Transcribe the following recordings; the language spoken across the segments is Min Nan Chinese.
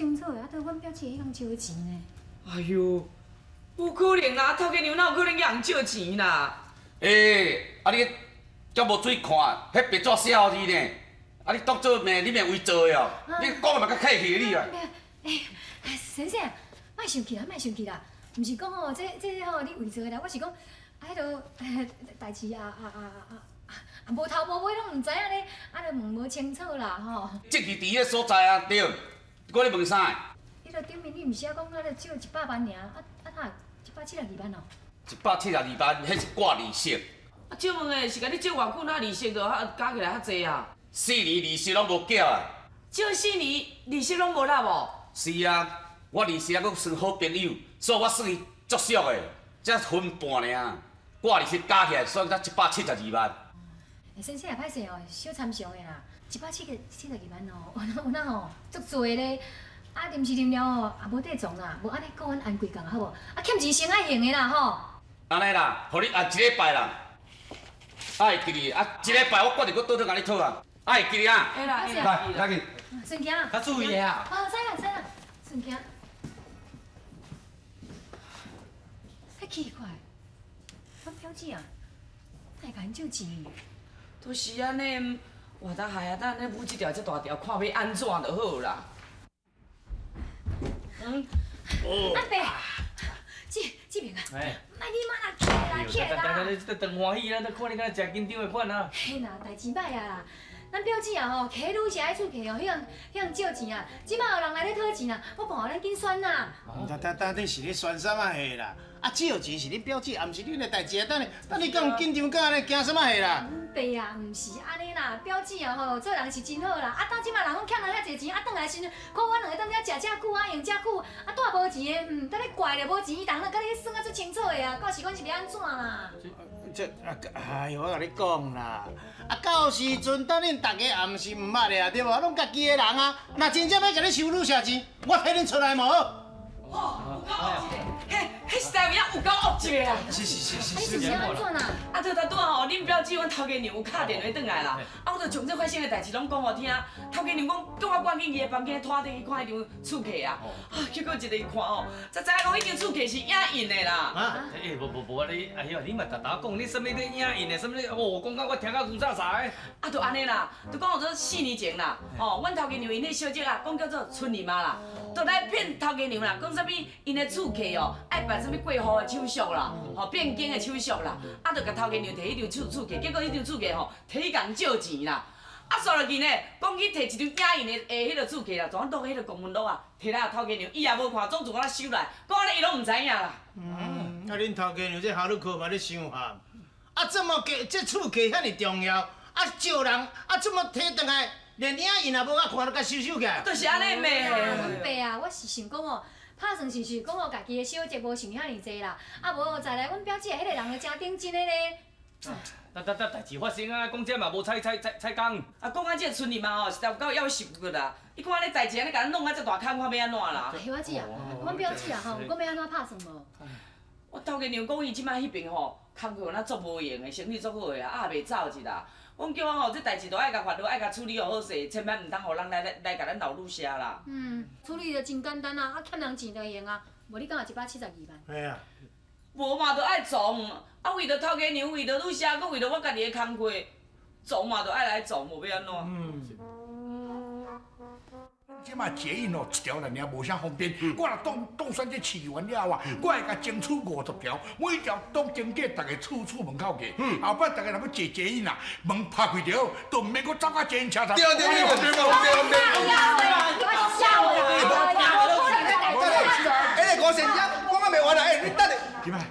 清楚的，啊，著阮表姊彼工借錢呢。哎喲，無可能啦！頭家娘哪有可能共人借錢啦？欸，啊你遮無水看，彼白紙寫予你呢？啊你當做命，你命偽造的哦！你講的嘛較客氣你啊！欸，先生，莫生氣啦，莫生氣啦，毋是講吼，這吼你偽造的啦，我是講，啊，彼落代誌啊啊啊啊啊，無頭無尾攏毋知影咧，啊，就問無清楚啦吼。證據佇彼個所在啊，對。閣咧問啥？彼落頂面你毋是寫講啊，借100萬爾，啊啊哪172萬哦？172萬，彼是掛利息。啊，借問的是共你借偌久，哪利息就較加起來較濟啊？四年利息攏無繳啊！借四年利息攏無納無？是啊，我利息還閣算好朋友，所以我算伊足俗的，才分半爾。掛利息加起來算才172萬。欸，先生也歹勢哦，小參詳的啦，172萬哦，有哪吼足濟咧。啊，臨時臨了吼，也無得創啦，無按呢閣阮按幾工好無？啊，欠錢先愛還的啦吼。按呢啦，予你按一禮拜啦。啊會記哩，啊一禮拜我決定閣倒轉共你討啊。啊會記哩啊。會啦，會啦。來來去。順行。較注意啊。啊，知啦知啦，順行。太奇怪，阮表姊啊，哪會共𪜶借錢？就是按呢，活得害啊！等下母這條這大條，看欲按怎就好啦。嗯。阿伯，這這邊啊，莫你媽啦，起來啦，起來啦！你這當歡喜啊！看你敢若誠緊張的款啊！嘿啦，代誌歹啊啦！咱表姊啊吼，摕女婿的厝客哦，彼項借錢啊，這擺有人來咧討錢啊，我看咱緊選啦。等等等，你是咧選啥物貨啦？啊，借錢是恁表姊，也毋是恁的代誌啊！等下等你敢緊張甲按呢，驚啥物貨啦？爸啊，毋是按呢啦，表姊啊吼，做人是真好啦。啊，到這擺人攏欠人遐濟錢，啊，轉來時陣，看阮兩个踮遮食遮久啊，用遮久，啊，帶無錢的，嗯，佇咧怪著無錢，伊人咧共你算啊足清楚的啊，到時阮是欲按怎啦？這啊，哎喲，我共你講啦，啊，到時陣等恁逐家也毋是毋捌的啊，對無？攏家己的人啊，若真正欲共你收女婿錢，我替恁出來無好。哦，有夠惡一个，彼彼實在有影有夠惡一个啊！是是是是啊，你是欲按怎啦？啊，就拄仔吼，恁表姊阮頭家娘有敲電話轉來啦，啊，我就將這發生的代誌攏講予聽。頭家娘講，叫我趕緊去伊的房間拖地去看彼張厝契啊，啊，結果一日看吼，才知影講彼張厝契是影印的啦。啊？欸，無無無啊！你哎喲，你嘛沓沓講，你啥物咧影印的，啥物咧？哦，講到我聽到牛雜雜的。啊，就按呢啦，就講做4年前啦，吼，阮頭家娘𪜶彼小姐啊，講叫做春姨媽啦，就來騙頭家娘啦，講啥物𪜶的厝契哦，愛辦啥物過戶的手續啦，吼變更的手續啦，啊，就共頭家娘提彼張厝契，結果彼張厝契吼，提去共人借錢啦，啊，煞落去呢，講去提一張影印的彼个厝契啦，怎倒彼个公文簿啊，提來予頭家娘，伊也無看，總自我收來，講按呢伊攏毋知影啦。嗯，啊，恁頭家娘這哈魯克嘛咧傷譀，啊，怎麼計這厝契遐爾重要？啊，借人啊，怎麼提轉來，連影印也無愛看，就共收收起來。就是按呢咩。阮爸啊，我是想講哦，拍算是是講哦，家己的小節無想遐爾濟啦，啊無再來，阮表姊彼个人就誠頂真的咧。等等等，代誌發生啊，講這嘛無彩彩彩彩工。啊，講啊，這個春姨媽吼，實在有夠夭壽骨啦！你看按呢代誌按呢共咱弄啊這大空，看欲按怎啦？哎，我姊啊，阮表姊啊吼，有講欲按怎拍算無？我頭家娘講伊這擺彼邊吼，工課若足無閒的，生意足好的啊，也袂走一啦。阮叫我吼，這代誌都愛共法律愛共處理好勢，千萬毋通予人來來來共咱鬧女婿啦。嗯，處理就真簡單啊，啊欠人錢就會用啊，無你敢有172萬？嘿啊。無嘛，就愛創，啊為著頭家娘，為著女婿，閣為著我家己的工課，創嘛就愛來創，無欲按怎。嗯。這馬捷運哦，一條爾無啥方便。我若當選這市議員了啊，我會共爭取50條，每一條都經過逐家厝厝門口過。後擺逐家若欲坐捷運啊，門拍開著，就毋免閣走到捷運車站。對對對對對對對。哎，吳先生，講啊袂完啊！欸，你等下。點啊？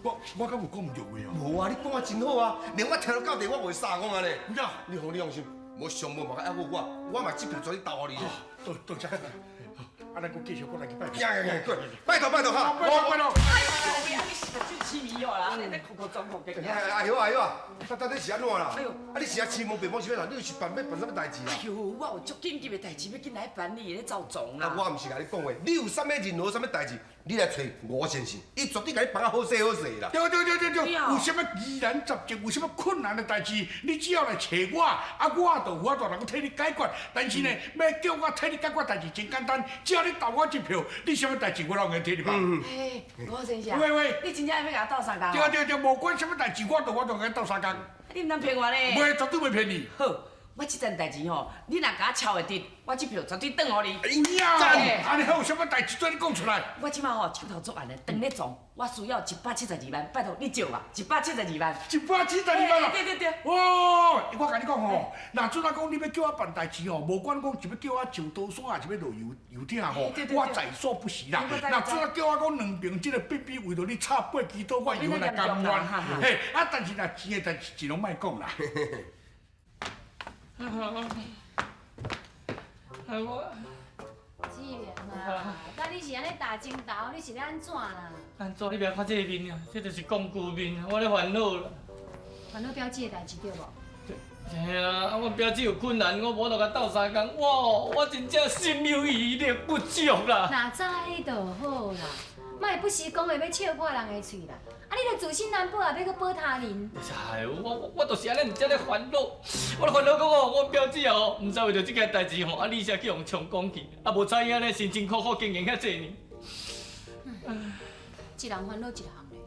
我敢有講毋對話哦？無啊，你講啊真好啊，連我聽到到底我袂煞講按呢。你你放心，無上無嘛較抑過我，我嘛這票全投予你。多多謝。啊，咱閣繼續閣來去拜。行行行，拜託拜託哈。拜託拜託。哎呦，啊你是目睭痴迷哦啦，按呢咧哭哭裝哭的。哎呦哎呦啊，到底是按怎啦？哎呦，啊你是啊痴懵白懵是欲按怎？你是辦欲辦啥物代誌啦？哎呦，我有足緊急的代誌欲緊來辦理，咧走傱啦。啊，我毋是共你講話，你有啥物任何啥物代誌，你來揣吳先生，伊絕對共你幫啊好勢好勢啦。對對對對對，有啥物疑難雜症，有啥物困難的代誌，你只要來揣我，啊，我就有法度能夠替你解決。但是呢，欲叫我替你解決代誌真簡單，只要你投我一票，你啥物代誌我攏會替你辦。嘿，吳先生，喂喂，你真正欲共我鬥相共？對對對，無管啥物代誌，我都我都共你鬥相共。你毋通騙我呢？袂，絕對袂騙你。好。我這件代誌吼，你若共我抄會直，我這票絕對轉予你。有影，按呢好，有啥物代誌做你講出來。我這馬吼手頭作案的，當咧撞，我需要172萬，拜託你借我172萬。172萬啊！對對對。哦，我共你講吼，若陣仔講你欲叫我辦代誌吼，無管講是欲叫我上刀山，抑是欲落遊遊艇吼，我在所不辭啦。若陣仔叫我講兩爿這個必必為著你插八支刀，我猶來甘願。嘿，啊，但是若錢的代誌，盡量莫講啦。我志明啊，甲你是按呢打针头，你是咧按怎啦？按怎？你袂看這个面啊，這就是講究面，我咧煩惱啦。煩惱表姐的代誌對無？嘿啊，啊，阮表姊有困難，我無法度共鬥相共，我真正心有餘力不足啦。若知就好啦，莫不時講話欲笑破人的喙啦。啊！你著自身難保，也欲閣保他人。哎，我就是按呢，毋才咧煩惱。我咧煩惱講哦，阮表姊哦，毋知為著這件代誌吼，啊，利息去予充公去，啊，無彩影咧，辛辛苦苦經營遐濟年。一人煩惱一項咧，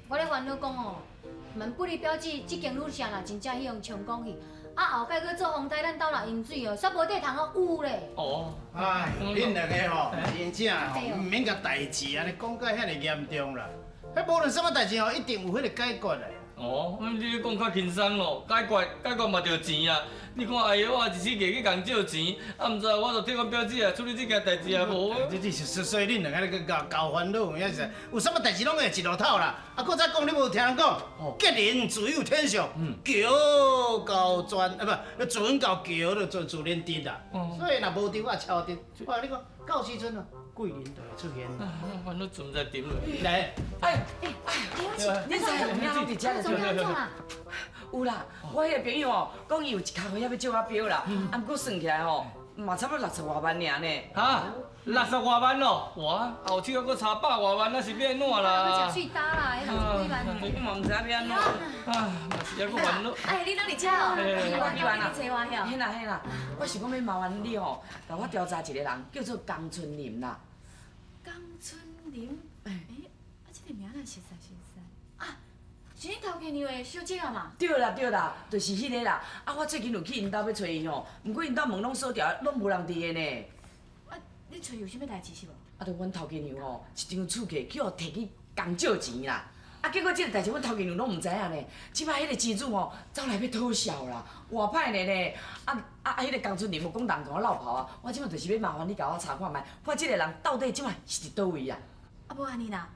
我咧煩惱講哦，問不你表姊這間旅社若真正去予充公去，啊後擺閣做風台，咱兜若淹水哦，煞無地通好有咧。哦。哎，恁兩個吼，真正吼，毋免共代誌按呢講甲遐爾嚴重啦。彼無論啥物代誌吼，一定有彼個解決的。哦，你講較輕鬆咯，解決解決嘛著錢啊！你看，哎呦，我一世界去共借錢，啊，毋知我就替阮表姊啊處理這件代誌啊，無。這是所以恁兩個咧閣搞煩惱，有影是？有啥物代誌攏會一路透啦。啊，閣再講，你無聽人講，吉人自有天相，橋到船啊，不，船到橋就自自然直啦。所以若無直，我超直。我共你講，到時陣啊。貴人就會出現。煩惱存在點落。來，哎哎，你知影有影伫遮就對。有啦，我彼個朋友哦，講伊有一跤貨欲借我標啦，啊，毋過算起來吼，嘛差不多60外萬爾呢。哈，60外萬咯，哇，後手閣差100外萬，那是欲按怎啦？閣食喙焦啦，彼60幾萬。我嘛毋知影欲按怎。啊，嘛是猶閣煩惱。哎，你攏佇遮哦？你完啦，嘿啦嘿啦，我是講欲麻煩你吼，共我調查一個人，叫做江春林啦。江春林，欸，啊，這個名咱熟似熟似啊，是恁頭家娘的小姐啊嘛？對啦對啦，就是彼個啦。啊，我最近有去𪜶兜欲揣伊吼，毋過𪜶兜門攏鎖牢，攏無人佇的呢。啊，你揣有啥物代誌是無？啊，就阮頭家娘吼，一張厝契去予提去共借錢啦。啊，結果這個代誌阮頭家娘攏毋知影呢。這擺彼個錢主吼，走來欲討數啦，偌歹呢呢。啊啊啊！彼個江春林有講人共我落跑啊，我這擺就是欲麻煩你共我查看覓，看這個人到底這擺是佇佗位啊？啊，無按呢啦，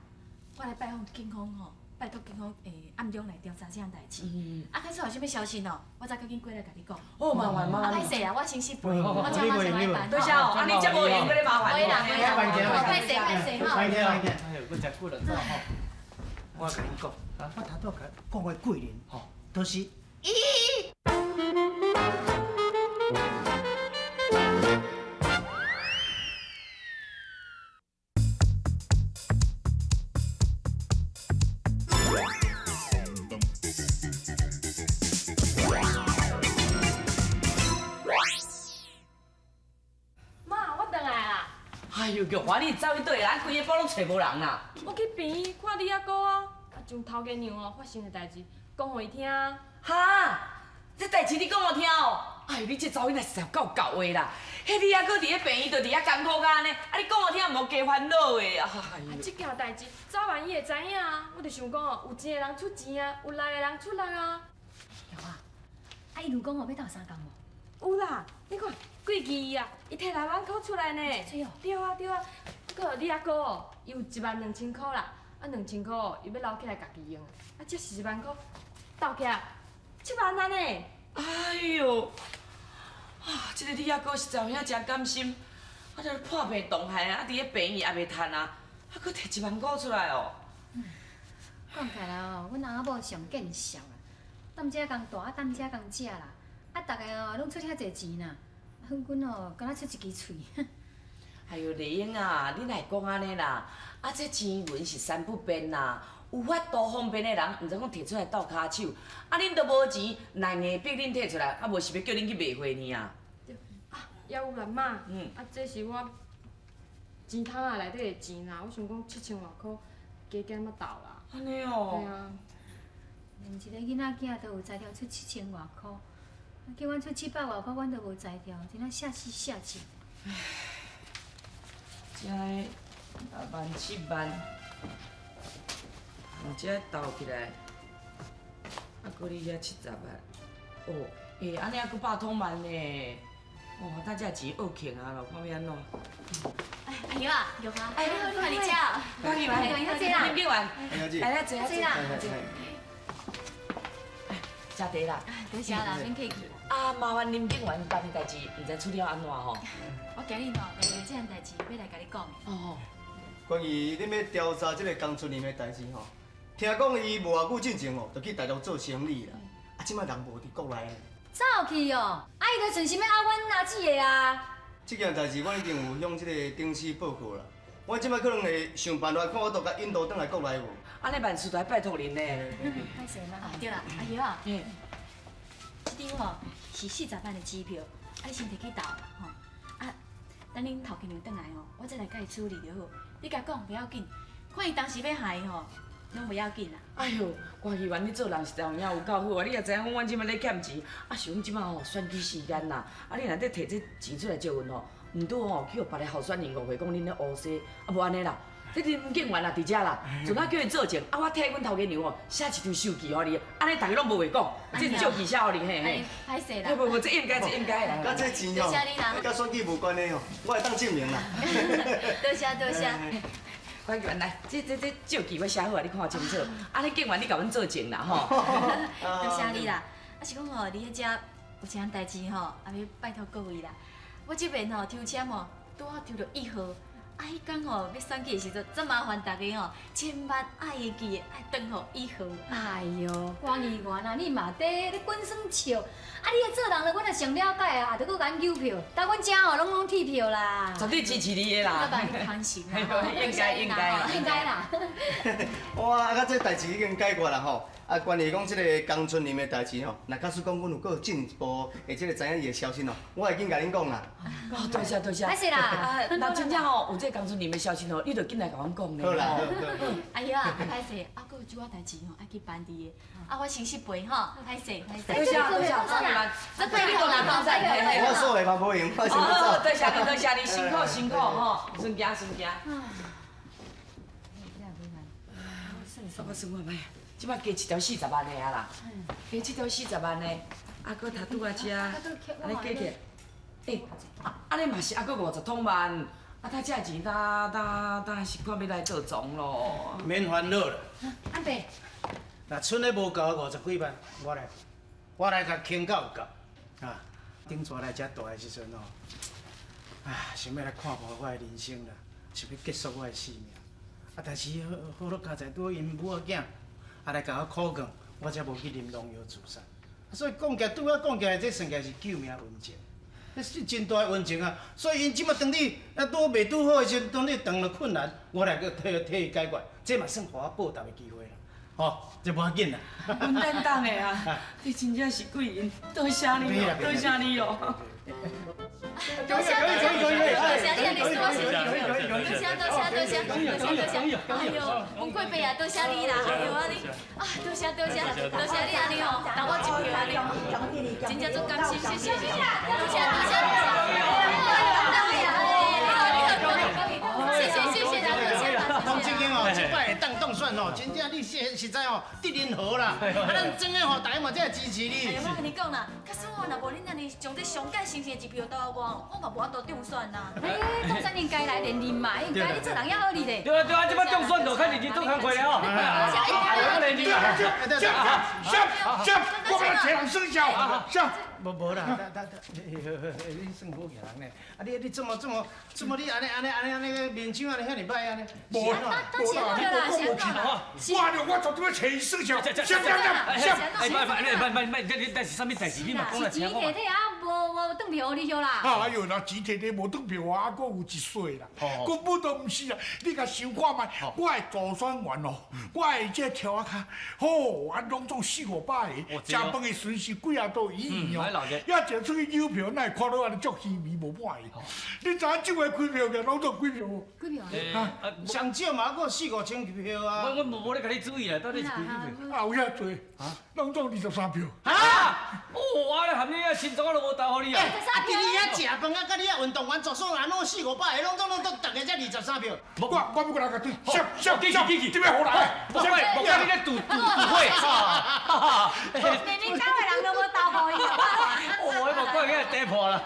我來拜訪警方吼，拜託警方暗中來調查這項代誌。啊，假使有啥物消息哦，我再閣緊過來共你講。好，麻煩麻煩。啊，歹勢啊，我先失陪，我這馬上來辦。多謝哦，按呢才無閒閣咧麻煩。袂啦袂啦，歹勢歹勢吼。歹勢歹勢。哎呦，閣誠久了，走吼。我共你講，我頭拄仔講的貴人吼，就是伊。媽，我轉來啦。哎呦，玉華，你走去佗啦？規个堡攏揣無人啦。我去病院看你阿哥啊。將頭家娘哦發生的代誌講予伊聽。哈，這代誌你講予聽哦？哎呦，你這查某囡仔實在有夠厚話啦！彼你阿哥佇咧病院，就佇遐艱苦甲按呢，啊你講予聽，無加煩惱的啊！啊，這件代誌早晚伊會知影啊。我就想講哦，有錢的人出錢啊，有力的人出力啊。有啊，啊伊有講哦，欲鬥相共無？有啦，你看過期伊啊，伊摕6萬箍出來呢。對啊對啊，不過你阿哥哦，伊有12000箍啦。啊，2000箍伊欲留起來家己用，啊，這40萬箍鬥起來7萬啊呢！哎喲，啊，這個你阿哥實在有影誠甘心，啊，這破病當害啊，佇咧病院也袂趁啊，啊，閣摕1萬箍出來哦。講起來哦，阮翁仔某上見笑啦，踮遮共大，啊，踮遮共食啦，啊，逐个哦攏出遐濟錢啦，阮哦敢若出一支喙。哎呦，丽英啊，你哪会讲按呢啦？啊，这钱银是三不变啦，有法度方便的人，毋知讲提出来斗跤手，啊，恁都无钱，来硬逼恁提出来，啊，无是欲叫恁去卖货呢啊？啊，也有啦，妈。啊，这是我钱桶仔内底的钱啦，我想讲7000外箍，加减仔斗啦。按呢哦。嘿啊。连一个囡仔囝都有才调出7000外箍，啊，叫阮出700外箍，阮都无才调，真正下死下贱。这6万7万，这斗起来，啊，阁你遐70万，哦，欸，按呢犹阁100通万呢，哦，咱这钱恶庆啊咯，看欲按怎。哎，阿姨啊，玉华，哎，你好，你好，你遮。欢迎欢迎，林警员，来来坐啊坐啦。食茶啦。多谢啦，免客气。啊，麻烦林警员办的代志，毋知处理按怎吼？我今日吼，为了这项代志，欲来共你讲。哦。关于恁欲调查这个江春林的代志吼，听讲伊无偌久进前吼，就去大陆做生意啦。啊，这摆人无伫国内。走去哦，啊，伊就存心欲挵阮阿姊的啊。这件代志我已经有向这个顶司报告啦。我这摆可能会想办法，看我都共引渡转来国内无。按呢万事都爱拜托恁呢。歹势啦。对啦，阿姨啊，这张吼是40万的支票，啊，你先提去投吼。啊，等恁头家娘转来吼，我再来共伊处理就好。你共讲袂要紧，看伊当时欲害吼，拢袂要紧啦。哎哟，郭议员，你做人实在有影有够好啊！你也知影讲，阮这摆咧欠钱，啊是阮这摆吼选举时间啦，啊你若咧提这钱出来借阮吼，毋拄吼去予别个候选人误会讲恁咧乌西，啊无按呢啦。这林警员啦，伫遮啦，阵仔叫伊作证，啊我替阮头家娘吼写一张收据予你，按呢逐家拢无话讲，这借据写予你，嘿嘿。歹势啦。无无，这应该，这应该啦。佮这钱吼，佮选举无关系吼，我会当证明啦。多谢多谢。郭议员来，这借据我写好啊，你看清楚。啊，你警员你共阮作证啦吼。多谢你啦。啊是讲吼，你彼遮有一项代志吼，啊欲拜托各位啦。我这边吼抽签吼，拄好抽著1号。啊，彼工吼欲选举的时阵，真麻烦大家吼，千万爱会记的，爱转予1号。哎哟，郭议员啊，你嘛伫咧滚耍笑，啊，你的做人咧，阮也上了解啊，也著阁研究票，但阮遮吼拢铁票啦。绝对支持你的啦。我帮你宽心啦。应该应该应该啦。哇，啊，这代志已经解决啦吼。啊，关于讲这个江春林的代志吼，若假使讲阮有阁有进一步的这个知影伊的消息吼，我会紧共恁讲啦。哦，多谢多谢。歹势啦。啊，若真正吼有这个江春林的消息吼，你就紧来共阮讲咧。好啦，好好。阿姨啊，歹势，啊，阁有一寡代志吼，爱去办理的。啊，我先失陪吼，歹势歹势。多谢多谢，郭议员。这拜托啦，我数学嘛无闲，我先走。多谢你，多谢你，辛苦辛苦吼，顺行顺行。我算看觅。这摆加一条40万的啊啦，加这条40万的，啊，阁头拄仔遮，按呢加起来，欸，啊，按呢嘛是犹阁50通万，啊，他这钱担是看欲来做总咯。免烦恼啦。阿伯，若剩的无够50几万，我来共倾到有够。啊，顶逝来遮大的时阵吼，啊，想欲来看破我的人生啦，想欲结束我的生命。啊，但是好好佳哉，拄好𪜶母仔囝。啊，来共我苦劝，我才无去啉农药自杀。所以讲起来，拄仔讲起来，这算起来是救命恩情，这是真大的恩情啊！所以𪜶这摆当你啊拄袂拄好的时阵，当你遇著困难，我来阁替伊解决，这嘛算予我报答的机会啦。吼，这无要紧啦。阮担当的啊，你真正是贵人，多谢你哦，多谢你哦。多谢多谢多谢你，你是我兄弟。多谢多谢多谢多谢多谢，哎呦，文贵伯啊，多谢你啦，哎呦啊你，啊多谢多谢多谢你按呢吼，投我一票按呢，真正足感谢，谢谢谢谢，多谢多谢多谢，谢谢谢谢啦，多谢啦。洪志英哦，这摆会当当选哦，真正你实实在哦得人和啦，啊咱整个吼大家嘛才会支持你。哎，我共你讲啦，假使我若无恁按呢将这上盖神圣的一票投予我，我嘛无法度中选啦。哎，当选应该来连任嘛，应该你做人也好哩咧。对啊对啊，这摆中选就较认真做工课了哦。我连任啊！上上，我欲找人算账，上。无啦，你算好额人呢？啊你怎么你按呢面相按呢遐尔歹按呢？无啦无啦，你无讲无去。我绝对欲找伊算账。上上上上！哎，莫莫莫莫，你但是啥物代志？你嘛讲来听我。钱提提啊，无無轉票予你翕啦。哎呦，若錢摕摕無轉票啊，閣有一稅啦，根本都毋是啊！你共想看覓，我的助選員哦，我的這柱仔跤，吼，啊，攏總四五百个，食飯的時陣是幾仔桌椅哦，遐一出去郵票，哪會看到按呢足稀微無滿意？你知影這回幾票嘅，攏總幾票？幾票啊？上少嘛，閣四五千票啊！我無咧共你注意啦，到底是幾票？啊，有遐濟，攏總23票。哈！哦，我咧含你遐親族都無投予你啊！啊，佇你遐食飯啊，佮你遐運動員做數啊，攏四五百个，攏總攏總逐个才23票。我要過來共對，笑笑笑，這邊予來，莫怪莫怪你咧賭賭賭會，哈！連恁家的人都無投予伊。哦，莫怪遐跌破啦。